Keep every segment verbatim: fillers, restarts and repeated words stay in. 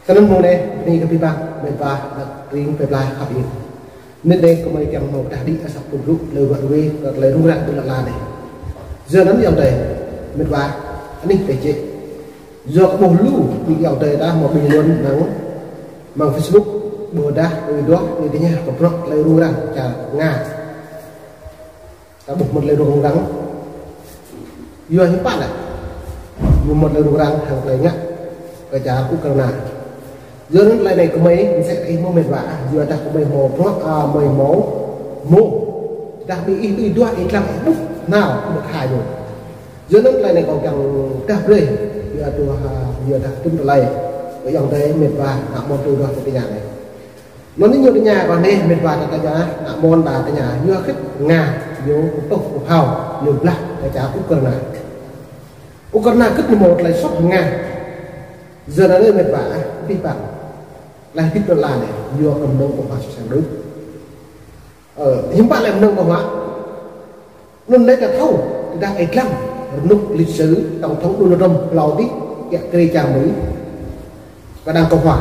Snăn mông anei, bni kơ bi bang, mĭt wa, anak tring, plei pla, khăp ih. Mnĭt anei kơ mei kiăng mâo kdah đĭ asăp pŭ blŭ, tlei wă wê, kơ tlei rŭng răng ƀuôn ala anei. Yua anăn ayŏng adei, mĭt wa, anih tê čê. Yua kơ ƀuh lu, bi ayŏng adei ta mâo bình luận năng, mơ̆ng Facebook, ƀudah, ui duah, ui tơña, kơ bruă tlei rŭng răng, čar Nga. Ta ƀuh mâo tlei rŭng răng. Yua hiưm pă lĕ. Ñu mâo tlei rŭng răng hăng tlei ngă kơ čar Ukraina. Yua anăn tlei anei kơ mei, msĕ ih mâo mĭt wa, yua dah kơ mei mâo bruă, a, mei mâo, mâo. Dah bi ih tui duah ih dlăng ih ƀuh, nao, ƀuh hai ñu. Yua anăn tlei anei kâo kiăng dah brei, yua dah, a, yua dah tŭm tlei. Kơ ayŏng adei mĭt wa, ngă mâo tui duah kơ tơña anei. Anăn ñu tơña kơ anei, mĭt wa ta tơña, ngă mâo ta tơña, yua khĭt Nga, ñu ktuh kphao, ñu blah kơ čar Ukraina. Ukraina khĭt ñu mâo tlei soh Nga. Yua anăn mĭt wa, bi bang. Tlei hdĭp ƀuôn ala anei, yua kơ mnơ̆ng ƀơ̆ng huă sui sang đuč. Ơ, hiưm pă lĕ mnơ̆ng ƀơ̆ng huă. Anăn lĕ ta thâo, tơdah ih dlăng, rnuk lịch sử, tổng thống Donald Trump, hlâo dih, kiă kriê čar Mi, kơ đảng Cộng hòa.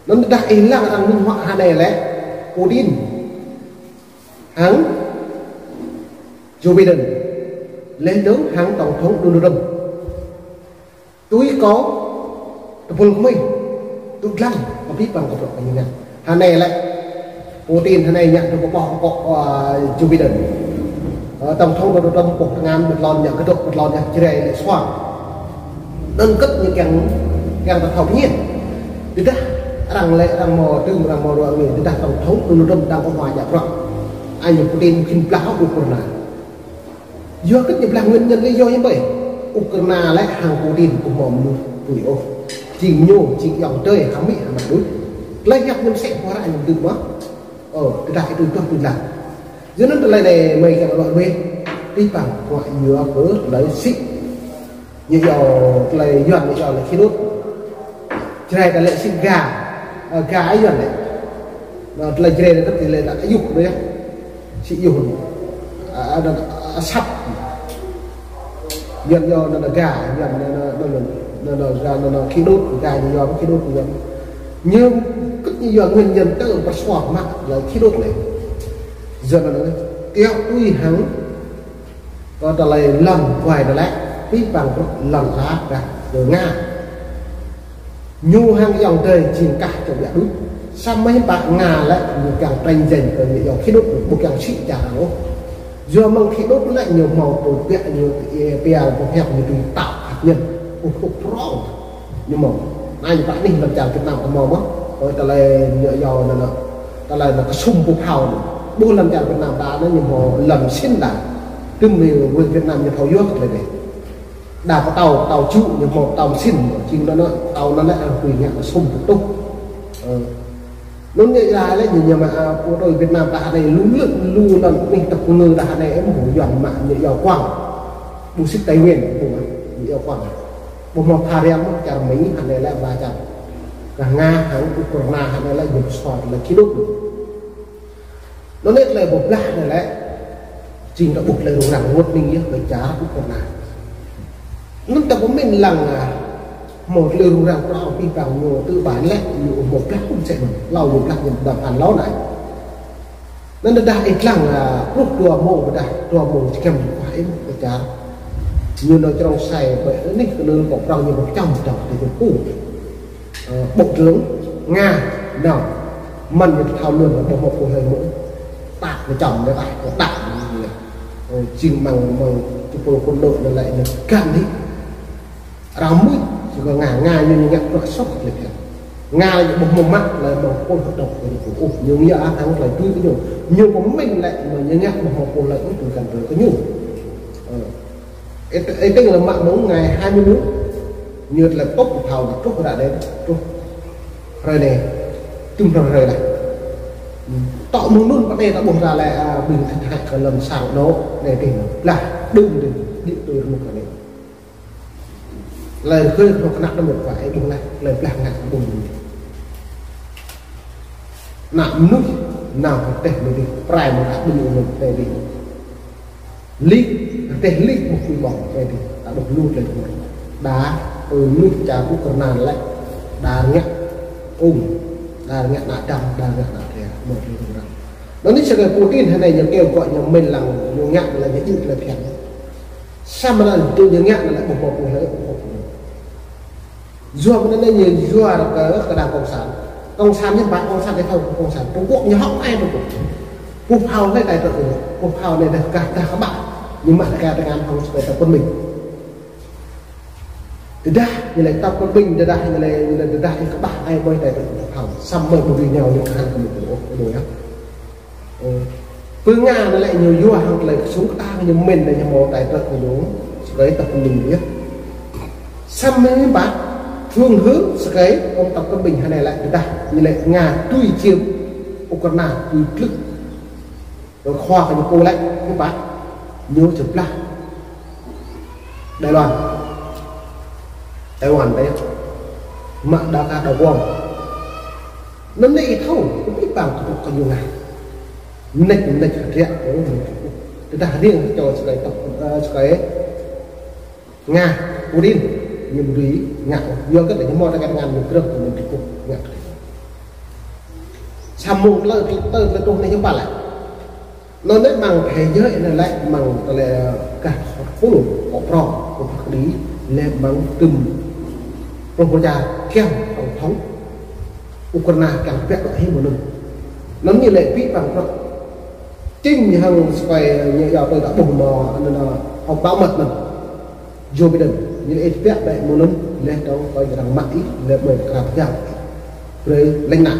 Anăn tơdah ih lăng arăng minh họa hơnei lĕ, Putin, hăng Joe Biden, leh dơ̆ng hăng tổng thống Donald Trump. Tui kâo, tơpul kơ mei, tŭ dlăng, kơ bi bang kơ bruă kơ ñu ngă. Hơnei lĕ, Putin hơnei ngă tŭ kơ boh kơ, a, Joe Biden. Ơ, tổng thống Donald Trump boh tngan, ƀĭt lŏn ngă kdŏ, ƀĭt lŏn ngă Jrai lĕ suang. Anăn khĭt ñu kiăng, kiăng ta thâo pơñen. Tơdah arăng lĕ, arăng mâo tŭm, arăng mâo ruă ngă, tơdah tổng thống Donald Trump đảng Cộng hòa ngă bruă. Anăn Putin khĭn blah Ukraina. Yua khĭt ñu blah nguyên nhân lý do hiưm pă. Ukraina lĕ hăng Putin kơ mâo mnuih tui ôh. Jing ñu, jing ayŏng adei, hơmĭ, hơmă đuč. Tlei hiăp ñu msĕ huă ră ñu dưi mơh. Ơ, tơdah ih tui duah tui dlăng. Yua anăn tlei anei mei kiăng lŏ wê. Bi bang huă yua kơ tlei sĭ. Ñu yua tlei Yuăn ñu yua lĕ khi đốt. Jrai ta lĕ sĭ ga. Ơ, ga ai Yuăn lĕ. Anăn tlei Jrai ta tăp lĕ ta ayuh đuĕ. Sĭ ayuh. A, anăn asăp. Yuăn yua anăn ga, Yuăn anăn, anăn, anăn, anăn ga, anăn khi đốt, ga ñu yua khi đốt ñu. Ñu khĭt ñu yua nguyên nhân tơ pơsuap mă lĕ khi đốt lĕ. Yua anăn, kiăo tui hăng kơ tlei lăn kuai ta lĕ, bi bang bruă lăn ala kơ Nga. Ñu hăng ayŏng adei jing kah čô ƀiă đuč. Samơ̆ hiưm pă Nga lĕ, ñu kiăng tranh giành kơ ñu yua khi đốt, ƀu kiăng sĭ čar ôh. Yua mơ̆ng khi đốt lĕ ñu mâo tui ƀiă ñu, ê, pia ƀu hiăp ñu tui tạo hạt nhân. Ƀu ƀu prŏng. Ñu mâo. Anăn ñu pă anih lăn čar Việt Nam ta mâo mơh. Ơ, tlei ñu yua anăn, tlei anăn ksŭm pô phao anăn. Ƀuh lăn čar Việt Nam ta anăn ñu mâo lăn sĭn đa. Tŭm ñu wê Việt Nam ñu thâo yua tlei anei. Đa pơtâo, pơtâo čŭ ñu mâo pơtâo msĭn. Jing anăn, pơtâo anăn lĕ, a, tui ngă ksŭm pô tuh. Ơ. Anăn ñu yua lĕ ñu, ñu mă, a, pô tui Việt Nam ta hơnei lu lưh, lu anăn anih tăp ngư ta hơnei, ơ, mâo Yuăn mă ñu yua kuang. Ƀu sĭt Tây Nguyên, ƀu mă, ñu yua kuang. Ƀu mâo pha riam, čar Mi, hơnei lĕ ba čar. Kơ Nga, hăng Ukraina, hơnei lĕ ñu pơsuap lĕ khi đốt. Anăn lĕ tlei ƀu blah anei lĕ. Jing ta ƀuh tlei rŭng răng ênguôt hnĭng yơh kơ čar Ukraina. Anăn ta ƀu mĭn lăng, a, mâo tlei rŭng răng prŏng bi bang ñu tŭ ƀai lĕ, ñu mâo blah ƀuôn sang mơh. Hlâo ñu blah ñu đăm hăn hlâo anei. Anăn tơdah ih dlăng, a, pluh dua mông, ƀiădah dua mông čơkăm ih ƀuh kơ čar. Ñu nao črông sai, ƀai anih kơ nư kơ prŏng ñu ƀuh čăm čăm tơ ñu pŭ. Ơ, Bộ trưởng Nga, nao. Mơ̆n ñu thâo lŏn, ƀuh mâo pô hlei mơ̆. Tăp ñu čăm, ñu tăp, ñu tăp. Ơ, jing mơ̆ng, mơ̆ng, tơpul quân đội anăn lĕ ñu găn hĭ. Arăng mưč, jing kơ Nga, Nga ñu ngă bruă soh lĕ phiăn. Nga ñu ƀuh mâo mă lĕ mâo pô hơdŏk kơ ñu pô. Ôh, ñu ngă hăng tlei tui kơ ñu. Ñu pơmĭn lĕ mâo ñu ngă ƀuh mâo pô lĕ ôh tui găn kơ ñu. Ơ. Ê, ê, tĭng lĕ mă mơ̆ng ngày hai mươi mốt. Ñu tlei tŭk thâo truh ră anei, truh. Hruê anei, tŭm hruê anei leh. Tŏ mơ̆ng anăn pơ anei ta ƀuh ra lĕ, a, ƀing thâo hĕ kơ lăn sang anôk, anei tĭng. Lah, đưm tĭng, đĭ tui rnuk anei. Tlei rơgơi kơ knăk đăm mĭt wa ih ƀuh leh, tlei blah ngă ƀuh ñu. Ană mnuih, nao hrih mơ̆ng dih, prai mơ̆ng dih, ƀuh ñu mơ̆ng dih. Lih, hrih lih mơ̆ng kui ƀong, mơ̆ng dih, ta ƀuh lu tlei mơ̆ng. Đa, ơ, mnuih čar Ukraina lĕ. Đa ngă ung, đa ngă nă dăm, đa ngă nă ria, mâo ri rŭng răng. Anăn anei si kơ Putin hruê anei ñu kêu gọi ñu mĭn lăng, ñu ngă lăng ñu jŭ lăng phiăn. Săm anăn tui ñu ngă lăng ƀuh mâo pô hlei, ƀuh mâo pô hlei. Yua anăn anei ñu yua kơ, kơ đảng Cộng sản. Cộng sản ñu ƀă Cộng sản để thâu Cộng sản. Trung Quốc ñu hŏng ai Trung Quốc. Pô phao anei tai trơ ñu. Pô phao anei dah kah, dah kơ ƀă. Ñu mă dah kơ tơngan hŏng si kơ tập quân Minh. Tơdah ñu lĕ tập quân Minh, tơdah ñu lĕ, ñu lĕ tơdah ñu kơ ƀă ai ƀuh tai trơ ñu phao. Săm mơ̆ ƀu dưi ñu ñu khan kơ ñu ôh, ôh ya. Ơ. Pơ Nga anăn lĕ ñu yua hŏng tơlơi ksŭng ktang ñu mĭn lĕ ñu mâo tai trơ ñu si kơ tập quân Minh yơh. Săm mơ̆ ƀă phương hướng si kơ ông tập quân Minh hruê anei lĕ tơdah ñu lĕ Nga tui čiêm Ukraina tui tlưk. Khua kơ ñu pô lĕ, ñu ƀă, ñu čơblah Đài Loan. Taiwan dih. Mă đa kơ đa guông. Anăn anei ih thâo, kơ bi păng kơ ñu ngă. Mnêč, mnêč hriă, tơdah riêng čô si kơ tŏk, ơ, si kơ Nga, Putin, ñu dưi ngă, yua kơ ñu mâo tơkan ngăn ñu krơ̆ng kơ ñu Trung Quốc ngă. Săm mơ̆ tơlơi, tơlơi, tơlơi truh anei hiư̆m pă lĕ. Anăn anei mơ̆ng thế giới anei lĕ mơ̆ng tơlơi kah pul, kơ prŏng, kơ phak đi, lĕ mơ̆ng tŭm, prŏng prŏng ja, kiăng tổng thống Ukraina kiăng pĕk lŏ hĭ mơnŭn. Anăn ñu lĕ bi păng prŏng. Čĭng ñu hŏng si kơ ñu yua tui ta ƀuh mâo, anăn, hŏng bảo mật anăn. Joe Biden, ñu lĕ ih pĕk ƀĕ mơnŭn, leh dŏng kơ arăng mă ih, leh mơ̆ kra pơgang. Brei lĕ nă.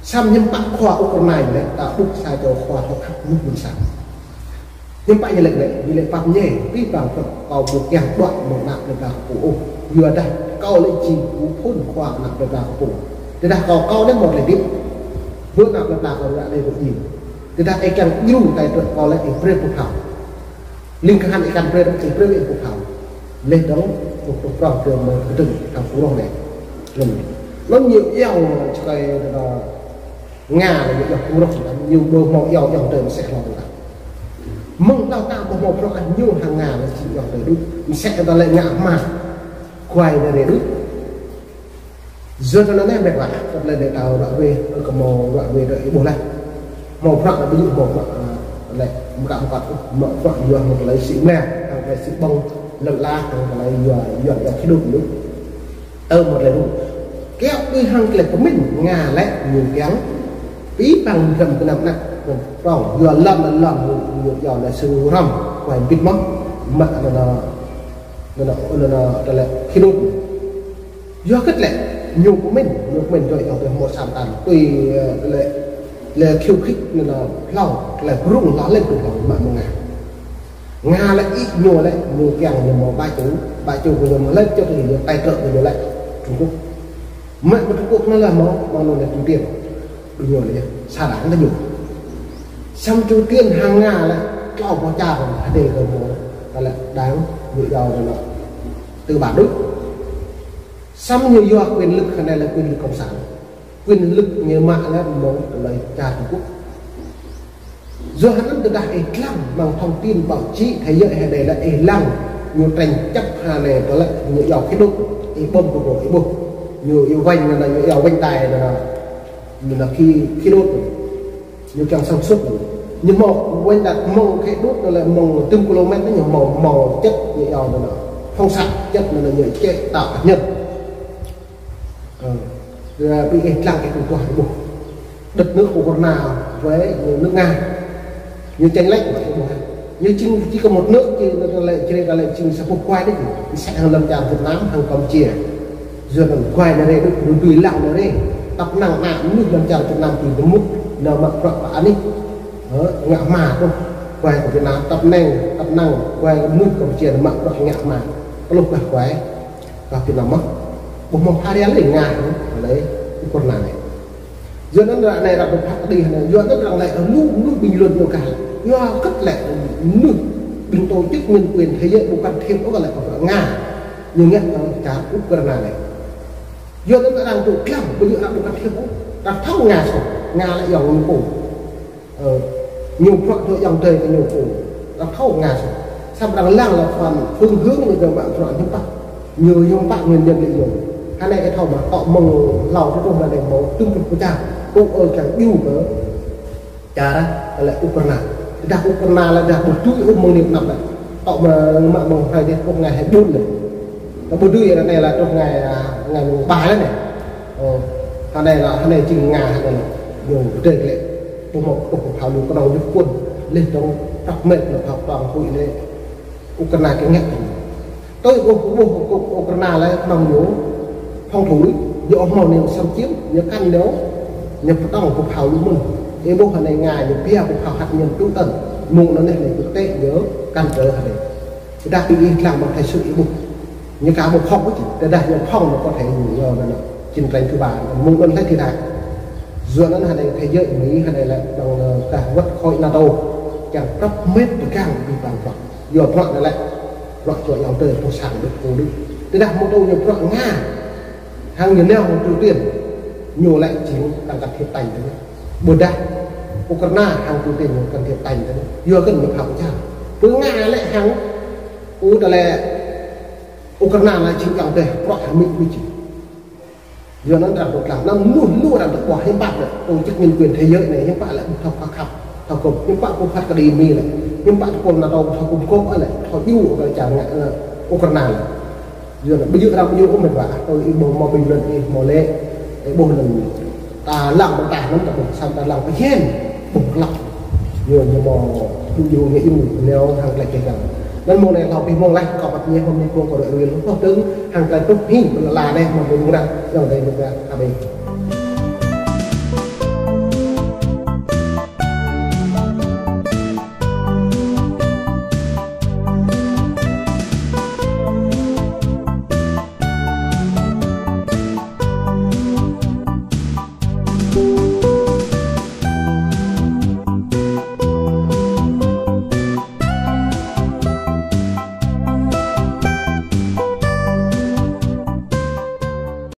Săm hiư̆m pă khua Ukraina ñu lĕ, ta ƀuh sa čô khua hŏk hăk mŭt mŭt săm. Hiư̆m pă ñu lĕ lĕ, ñu lĕ pap ñe, bi păng prŏng kâo ƀu kiăng đuaĭ mơ̆ng ană plei pla kơ pô ôh. Yua dah kâo lĕ jing pô phŭn khua ană plei pla kơ pô. Tơdah kâo, kâo lĕ mâo tơlơi hdĭp. Ƀuh ană plei pla kâo ră anei ƀu jing. Tơdah ih kiăng djru tai trơ kâo lĕ ih brei pô phao. Lĭng kahan ih kăn brei dơ̆ng, ih brei ih pô phao. Leh dŏng, pô, pô prŏng kơ mơ̆ kdơ̆ng, thâo pô roh leh. Anăn. Anăn ñu iâu si kơ Nga lĕ ñu iâu pô roh, ñu ƀu mâo iâu, iâu tơ msĕ hlŏng ta. Mơ̆ng đao ta ƀu mâo prŏng ñu hăng Nga lĕ jing iâu tơ đuč. Msĕ ta lĕ ngă hma. Kuai anei ri đuč. Yua anăn anei mĕt wa, kơ tơlơi anei ta ruă wê, kơ mâo ruă wê dŏ ih ƀuh leh. Mâo prăk lĕ ƀu djŏ mâo prăk, ơ, lĕ mkă mkăt, mâo prăk yua mâo tơlơi sĭ mlê, hăng tơlơi sĭ ƀơ̆ng, lăn ala, hăng tơlơi yua, yua, yua khi đup ñu. Tơ mâo tơlơi rŭ. Kiăo tui hăng tơlơi pơmĭn, Nga lĕ ñu kiăng, bi păng hlăm knap anak, prŏng, yua lăn, lăn, lăn, ñu, ñu, yua lĕ sưng răm, kuai mbĭt mơh, mă anăn, anăn, anăn, anăn, tơlơi khi đup. Yua kơ tơlĕ, ñu pơmĭn, ñu pơmĭn dŏ yơh tơ mâo săm tan. Tui, ơ, lĕ, lĕ khiêu khích anăn hlâo, lĕ brŭng hlâo lĕ brŭng hlâo mă mơ̆ng Nga. Nga lĕ ih ñu lĕ, ñu kiăng ñu mâo ba čô, ba čô kơ ñu mâo lĕ čô kơ ñu tai trơ kơ ñu lĕ Trung Quốc. Mă mơ̆ng Trung Quốc anăn lĕ mâo, mâo anăn lĕ Triều Tiên. Đu ñu lĕ, sa đảng lĕ ñu. Săm Triều Tiên hăng Nga lĕ, tlâo boh čar, hđeh kơ mâo, ta lĕ đảng, ñu yua lĕ, tư bản đuč. Săm ñu yua quyền lực hruê anei lĕ quyền lực cộng sản. Quyền lực ñu mă lĕ mâo tơlơi čar Trung Quốc. Yua anăn tơdah ih dlăng mơ̆ng thông tin báo chí thế giới hđeh lĕ ih lăng ñu tranh chấp hruê anei tơlơi ñu yua khi đup, ih ƀơ̆ng kơ ih ƀuh. Ñu yua wĕng anăn, ñu yua wĕng đai anăn, ñu anăn khi, khi đup. Ñu kiăng sản xuất. Ñu mâo wĕng đai mơ̆ng khi đup anăn lĕ mơ̆ng tŭm kilômet ñu mâo, mâo chất ñu yua anăn. Phóng xạ chất anăn ñu chế tạo hạt nhân. Ơ, bi ih dlăng ih ƀuh, ƀuh. Đất nước Ukraine với nước Nga. Ñu chênh lệch, ƀuh. Ñu chỉ, chỉ có một nước, chỉ là lĕ, chỉ là lĕ, chỉ sa boh kuai đuč. Msĕ hăng lăn čar Việt Nam, hăng Campuchia. Yua anăn kuai anei ri, đuč, đuč, đuč lăng anei ri. Tăp năng ană mnuih lăn čar Việt Nam tui dmŭt, nao mă prăk pơ anih. Ơ, ngă hma truh. Kuai kơ Việt Nam, tăp năng, tăp năng, kuai mnuih Campuchia nao mă prăk ngă hma. Tơluh kah kuai. Kah Việt Nam mơh. Ƀuh mâo phara lĕ Nga, lĕ Ukraina anei. Yua anăn ară anei arăng ƀuh phak đih anei. Yua anăn arăng lĕ lu mnuih bình luận ñu kah. Yua kơ tơlĕ mnuih bình tổ chức nhân quyền thế giới ƀu can thiệp ôh kơ lĕ kơ Nga. Ñu ngă kơ čar Ukraina anei. Yua anăn arăng tŭ dlăng, ƀu djŏ arăng ƀu can thiệp ôh. Arăng thâo Nga soh. Nga lĕ yua ñu pô. Ơ, ñu prăk dŏ ayŏng adei kơ ñu pô. Arăng thâo Nga soh. Săm arăng lăng lĕ phần phương hướng ñu dŏ mă prăk hiư̆m pă. Ñu hiư̆m pă nguyên nhân lợi dụng. Hruê anei ih thâo mơh, tŏ mơ̆ng hlâo truh anei mâo dŭm pluh pô čar tŭ ơ kiăng djru kơ čar lĕ Ukraina. Tơdah Ukraina lĕ dah ƀu dưi ôh mơ̆ng anei anăp lĕ, tŏ mơ̆ng mă mơ̆ng hruê dih truh ngày hai bốn lĕ. Tơdah ƀu dưi anei lĕ truh ngày, à, ngày mùng ba lĕ anei. Ơ, anei lĕ, anei jing Nga anei lĕ ñu drei lĕ ƀu mâo ôh kơ phao lu knŏng ñu phŭn leh dŏng prăp mĕt lĕ phao tŏng huĭ lĕ Ukraina kơ ngă. Tui ƀuh, ƀuh Ukraina lĕ knŏng ñu phòng thủ, ñu ƀu mâo ñu xâm chiếm, ñu kăn ñu, ñu pơtŏng kơ phao lu mơ̆n. Ih ƀuh anei Nga ñu pia kơ phao hạt nhân trung tâm, mơ̆ng anăn lĕ quốc tế ñu kăn tơ anei. Tơdah ih dlăng mơ̆ng thời sự ih ƀuh, ñu ka ƀu phòng ôh, tơdah ñu phòng nó có thể ñu, ñu anăn chiến tranh thứ ba, mơ̆ng anăn lĕ tơdah. Yua anăn anei thế giới Mỹ anei lĕ dŏng, ơ, kah wăt khối NATO, kiăng prăp mĕt pơgang bi bang bruă. Yua bruă anăn lĕ bruă čuă yang tơ pô sang đuč pô đuč. Tơdah mâo tŭ ñu bruă Nga hăng ñu nao hŏng Triều Tiên, ñu lĕ jing kăn can thiệp tañ tơ. Ƀudah Ukraina hăng Triều Tiên ñu can thiệp tañ tơ. Yua kơ ñu phao čar. Pơ Nga lĕ hăng, ơ, tơ lĕ Ukraina lĕ jing yang tơ bruă hăng Mỹ ƀu jing. Yua anăn arăng dôk lăng, anăn lu, lu arăng dôk ƀuah hiư̆m pă lĕ tổ chức nhân quyền thế giới anei, hiư̆m pă lĕ ƀu thâo khăp, thâo kŭp, hiư̆m pă ƀu phat kđi Mi lĕ, hiư̆m pă tơpul NATO ƀu thâo kŭm kôp lĕ, thâo djru kơ čar Nga, ơ, Ukraina lĕ. Yua anăn ƀu djơ̆ arăng ƀu djơ̆ ôh mĕt wa, tui ih ƀuh mâo bình luận ih mâo lĕ, ih ƀuh anăn ta lăng ƀơ̆ng tah anăn ta ƀuh, săm ta lăng pơhiên, ƀuh klăp. Yua ñu mâo tŭ djru ñu iu, nao hăng klei keh găng. Anăn mơ̆ng anei hlâo bi mơ̆ng leh, kâo păt ñe hôm ni pông kâo rui rui lu, hloh dơ̆ng hăng klei tŭ hing, lăn ala anei mâo dơ̆ng răng, yang dei mơ̆ng răng, amen.